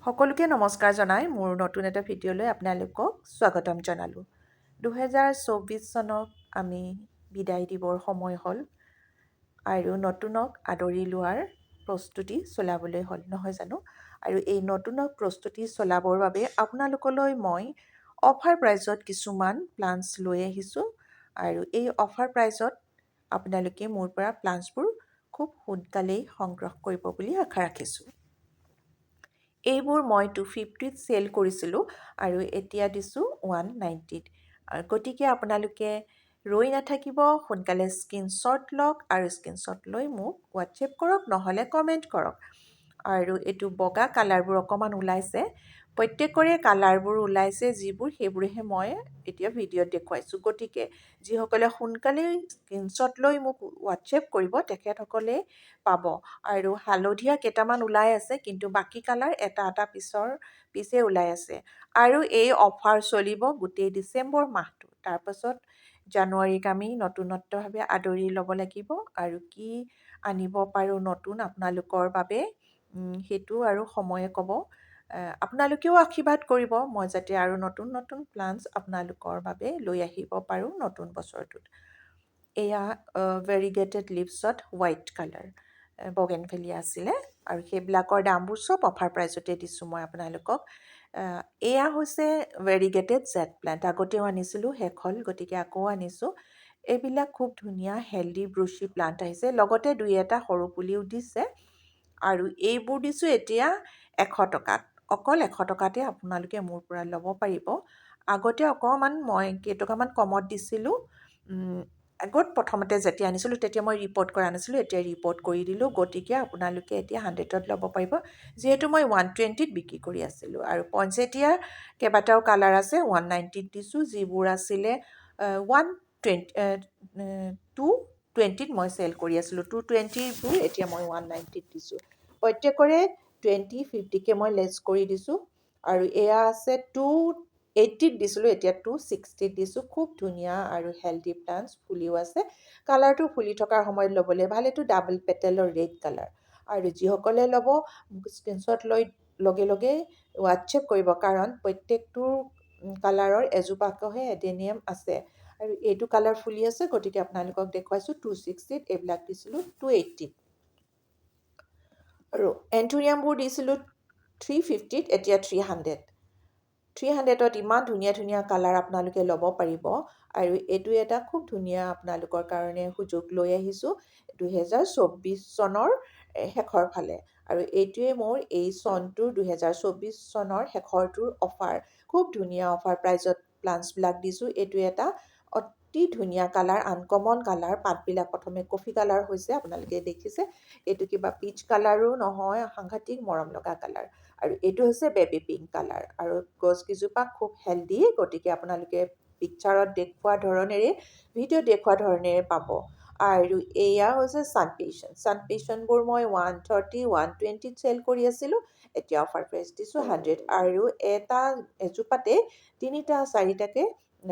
সকলোকে নমস্কাৰ জনাই মোৰ নতুন এটা ভিডিঅ'লৈ আপোনালোকক স্বাগতম জনালোঁ। 2024 চনক আমি বিদায় দিবৰ সময় হ'ল আৰু নতুনক আদৰি লোৱাৰ প্ৰস্তুতি চলাবলৈ হ'ল, নহয় জানো? আৰু এই নতুনক প্ৰস্তুতি চলাবৰ বাবে আপোনালোকলৈ মই অফাৰ প্ৰাইজত কিছুমান প্লাণ্টছ লৈ আহিছোঁ আৰু এই অফাৰ প্ৰাইজত আপোনালোকে মোৰ পৰা প্লাণ্টছবোৰ খুব সোনকালেই সংগ্ৰহ কৰিব বুলি আশা ৰাখিছোঁ। এইবোৰ মই 250ত চেল কৰিছিলোঁ আৰু এতিয়া দিছোঁ 190ত। গতিকে আপোনালোকে ৰৈ নাথাকিব, সোনকালে স্ক্ৰীনশ্বট লওক আৰু স্ক্ৰীনশ্বট লৈ মোক হোৱাটছএপ কৰক, নহ'লে কমেণ্ট কৰক। আৰু এইটো বগা কালাৰবোৰ অকণমান ওলাইছে। প্ৰত্যেকৰে কালাৰবোৰ ওলাইছে যিবোৰ, সেইবোৰেহে মই এতিয়া ভিডিঅ'ত দেখুৱাইছোঁ। গতিকে যিসকলে সোনকালেই স্ক্ৰীনশ্বট লৈ মোক হোৱাটছএপ কৰিব, তেখেতসকলে পাব। আৰু হালধীয়া কেইটামান ওলাই আছে, কিন্তু বাকী কালাৰ এটা এটা পিছৰ পিছে ওলাই আছে। আৰু এই অফাৰ চলিব গোটেই ডিচেম্বৰ মাহটো। তাৰপাছত জানুৱাৰীক আমি নতুনত্বভাৱে আদৰি ল'ব লাগিব আৰু কি আনিব পাৰোঁ নতুন আপোনালোকৰ বাবে, সেইটো আৰু সময়ে ক'ব। আপোনালোকেও আশীৰ্বাদ কৰিব, মই যাতে আৰু নতুন নতুন প্লাণ্টছ আপোনালোকৰ বাবে লৈ আহিব পাৰোঁ নতুন বছৰটোত। এয়া ভেৰিগেটেড লিভছত হোৱাইট কালাৰ বগেনভেলিয়া আছিলে আৰু সেইবিলাকৰ দামবোৰ চব অফাৰ প্ৰাইজতে দিছোঁ মই আপোনালোকক। এয়া হৈছে ভেৰিগেটেড জেড প্লেণ্ট। আগতেও আনিছিলোঁ, শেষ হ'ল, গতিকে আকৌ আনিছোঁ। এইবিলাক খুব ধুনীয়া হেল্ডি ব্ৰুচি প্লাণ্ট আহিছে, লগতে দুই এটা সৰু পুলিও দিছে। আৰু এইবোৰ দিছোঁ এতিয়া 100 টকাত। অকল 100 টকাতে আপোনালোকে মোৰ পৰা ল'ব পাৰিব। আগতে অকণমান মই কেইটকামান কমত দিছিলোঁ। আগত প্ৰথমতে যেতিয়া আনিছিলোঁ, তেতিয়া মই ৰিপ'ৰ্ট কৰা নাছিলোঁ। এতিয়া ৰিপ'ৰ্ট কৰি দিলোঁ, গতিকে আপোনালোকে এতিয়া 100ত ল'ব পাৰিব, যিহেতু মই 120ত বিক্ৰী কৰি আছিলোঁ। আৰু পইনচেটিয়াৰ কেইবাটাও কালাৰ আছে, 190ত দিছোঁ। যিবোৰ আছিলে 120, 220ত মই চেল কৰি আছিলোঁ, 220বোৰ এতিয়া মই 190ত দিছোঁ। প্ৰত্যেকৰে 20, 50কৈ মই লেছ কৰি দিছোঁ। আৰু এয়া আছে, 280ত দিছিলোঁ, এতিয়া 260ত দিছোঁ। খুব ধুনীয়া আৰু হেল্ডি প্লাণ্টছ, ফুলিও আছে। কালাৰটো ফুলি থকাৰ সময়ত ল'বলৈ ভাল। এইটো ডাবল পেটেলৰ ৰেড কালাৰ। আৰু যিসকলে ল'ব, মোক স্ক্ৰীনশ্বট লৈ লগে লগে হোৱাটছএপ কৰিব, কাৰণ প্ৰত্যেকটোৰ কালাৰৰ এজোপাকৈহে এডেনিয়াম আছে। আৰু এইটো কালাৰ ফুলি আছে, গতিকে আপোনালোকক দেখুৱাইছোঁ 260ত। এইবিলাক দিছিলোঁ 280ত। আৰু এন্থুৰিয়ামবোৰ দিছিলোঁ 350ত, এতিয়া 300। 300ত ইমান ধুনীয়া ধুনীয়া কালাৰ আপোনালোকে ল'ব পাৰিব। আৰু এইটো এটা খুব ধুনীয়া আপোনালোকৰ কাৰণে সুযোগ লৈ আহিছোঁ 2024 চনৰ শেষৰ ফালে। আৰু এইটোৱে মোৰ এই চনটোৰ, 2024 চনৰ শেষৰটোৰ অফাৰ। খুব ধুনীয়া অফাৰ প্ৰাইজত প্লাণ্টছবিলাক দিছোঁ। এইটো এটা অতি ধুনীয়া কালাৰ, আনকমন কালাৰ। পাতবিলাক প্ৰথমে কফি কালাৰ হৈছে, আপোনালোকে দেখিছে। এইটো কিবা পিচ কালাৰো নহয়, সাংঘাতিক মৰম লগা কালাৰ। আৰু এইটো হৈছে বেবী পিংক কালাৰ। আৰু গছকেইজোপা খুব হেল্ডি, গতিকে আপোনালোকে পিকচাৰত দেখুওৱা ধৰণেৰে, ভিডিঅ'ত দেখুওৱা ধৰণেৰে পাব। আৰু এয়া হৈছে ছান পেশ্যন। ছান পেশ্যনবোৰ মই 130, 120ত চেল কৰি আছিলোঁ, এতিয়া অফাৰ প্ৰাইচ দিছোঁ 100। আৰু এটা এজোপাতে তিনিটা চাৰিটাকৈ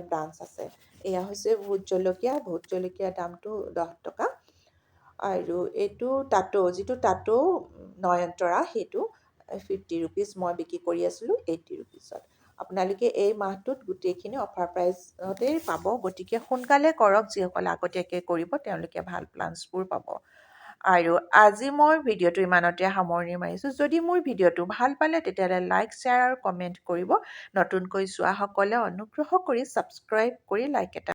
ব্ৰাঞ্চ আছে। এয়া হৈছে ভোট জলকীয়া। ভোট জলকীয়াৰ দামটো 10 টকা। আৰু এইটো তাতো, যিটো তাতো নয়নতৰা, সেইটো 50 ৰুপিজ, মই বিক্ৰী কৰি আছিলোঁ 80 ৰুপিজত। আপোনালোকে এই মাহটোত গোটেইখিনি অফাৰ প্ৰাইজতেই পাব, গতিকে সোনকালে কৰক। যিসকলে আগতীয়াকৈ কৰিব, তেওঁলোকে ভাল প্লাণ্টছবোৰ পাব। আৰু আজি মই ভিডিঅ'টো ইমানতে সামৰণি মাৰিছোঁ। যদি মোৰ ভিডিঅ'টো ভাল পালে, তেতিয়াহ'লে লাইক, শ্বেয়াৰ আৰু কমেণ্ট কৰিব। নতুনকৈ চোৱাসকলে অনুগ্ৰহ কৰি ছাবস্ক্ৰাইব কৰি লাইক এটা